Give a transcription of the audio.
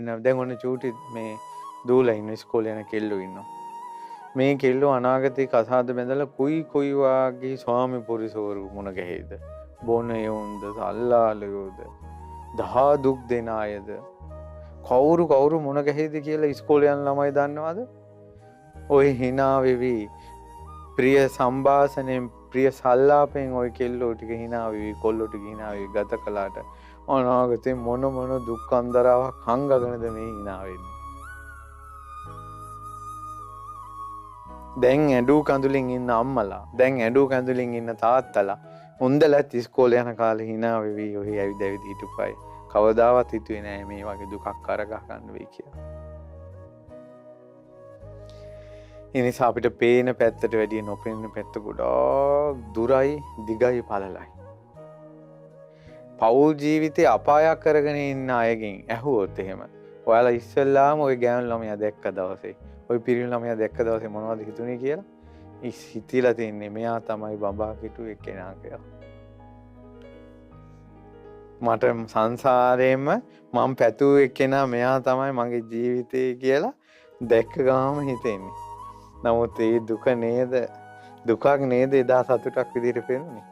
වෙන්න දැන් ඔන්න චූටි මේ දූලා ඉන්න ඉස්කෝලේ යන කෙල්ලෝ ඉන්නවා. මේ කෙල්ලෝ අනාගතේ කසාද බැඳලා කුයි කුයි වාගේ ස්වාමි පුරුෂවරු මුණ ගැහෙයිද? බොන එවුන්ද, සල්ලාලයෝද, දහා දුක් දෙන අයද, කවුරු කවුරු මුණ ගැහෙයිද කියලා ඉස්කෝලේ යන ළමයි දන්නවද? ඔය hina වෙවි ප්‍රිය සංഭാෂණයෙන් ප්‍රිය සල්ලාපෙන් ඔය කෙල්ලෝ ටික hina වෙවි, කොල්ලෝ ටික hina වෙවි ගත කළාට අනාගතේ මොන මොන දුක් අන්දරාවක් හංගගෙනද මේ hina වෙන්නේ? දැන් ඇඬු කඳුලින් ඉන්න අම්මලා, දැන් ඇඬු කඳුලින් ඉන්න තාත්තලා හොඳලත් ඉස්කෝලේ යන කාලේ hina වෙවි ඔහි ඇවිද ඇවිද හිටපු අය කවදාවත් හිතුවේ නෑ මේ වගේ දුකක් අරගහ ගන්න වෙයි කියලා. ඒ නිසා අපිට පේන පැත්තට වැඩිය නොපෙනෙන පැත්ත ගොඩාක් දුරයි, දිගයි, පළලයි. පෞල් ජීවිතේ අපායක් කරගෙන ඉන්න අයගෙන් ඇහුවොත් එහෙම ඔයාලා ඉස්සෙල්ලාම ওই ගෑනු ළමයා දැක්ක දවසේ, ওই පිරිමි ළමයා දැක්ක දවසේ මොනවද හිතුනේ කියලා හිතිලා තින්නේ මෙයා තමයි බඹා කිටු එක්කෙනා කියලා. මට සංසාරේම මං පැතුව එක්කෙනා මෙයා තමයි මගේ ජීවිතේ කියලා දැක්ක ගාම හිතෙන්නේ. නමුත් ඒ දුක නේද, දුකක් නේද එදා සතුටක් විදිහට පෙනුනේ.